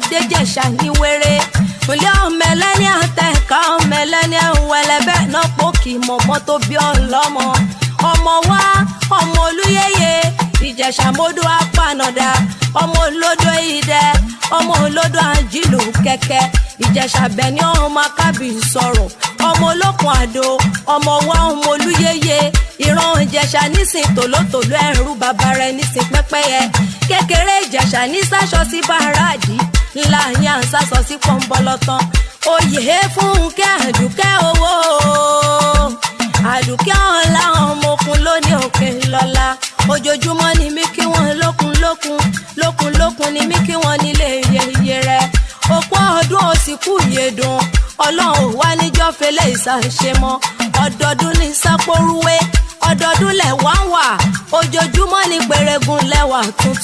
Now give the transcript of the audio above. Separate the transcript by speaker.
Speaker 1: Déjẹ̀ṣà ní wéré ǹlẹ́ ọmọ ẹlẹ́ni àtẹ̀ká, ọmọ ẹlẹ́ni ẹ̀wẹ̀lẹ́bẹ̀ náà pòkì mọ̀mọ́ tó bí ọlọ́mọ ọmọ wa, ọmọ Olúyẹyẹ Ìjẹ̀ṣà mọ́dọ̀ apànàdà, ọmọ olódò idẹ, ọmọ olódò àjìlù kẹ̀kẹ́ Ìjẹ̀ṣà bẹ̀ni, ọmọ akábì sọ̀rọ̀, ọmọ olókun àdó, ọmọ wa, ọmọ Olúyẹyẹ. Ìran Ìjẹ̀ṣà nísìn tòlótòló, ẹrú bàbá rẹ̀ nísìn pẹ́pẹ́yẹ kékeré. Ìjẹ̀ṣà ní sásọ sí bàràdì ńlá yẹn, à ń sásọ sí pọ́nbọ́lọ́tàn. Oyè Fúnkẹ́ Àdùkẹ́ owó, Àdùkẹ́ ọ̀la, ọmọ okun lóní òkè lọ́la. Ojoojúmọ́ ni mí kí wọ́n lókun lókun lókun lókun ni mí kí wọ́n nílé iye rẹ̀. Òkú ọdún òsìkú yedùn, Ọlọ́run wá níjọ́ fẹlẹ́ ìsàṣe mọ́. Ọdọọdún ní sápórúwé, ọdọọdún lẹ̀ wá ń wà, ojoojúmọ́ ní gbẹrẹgùn lẹ́wà tuntun.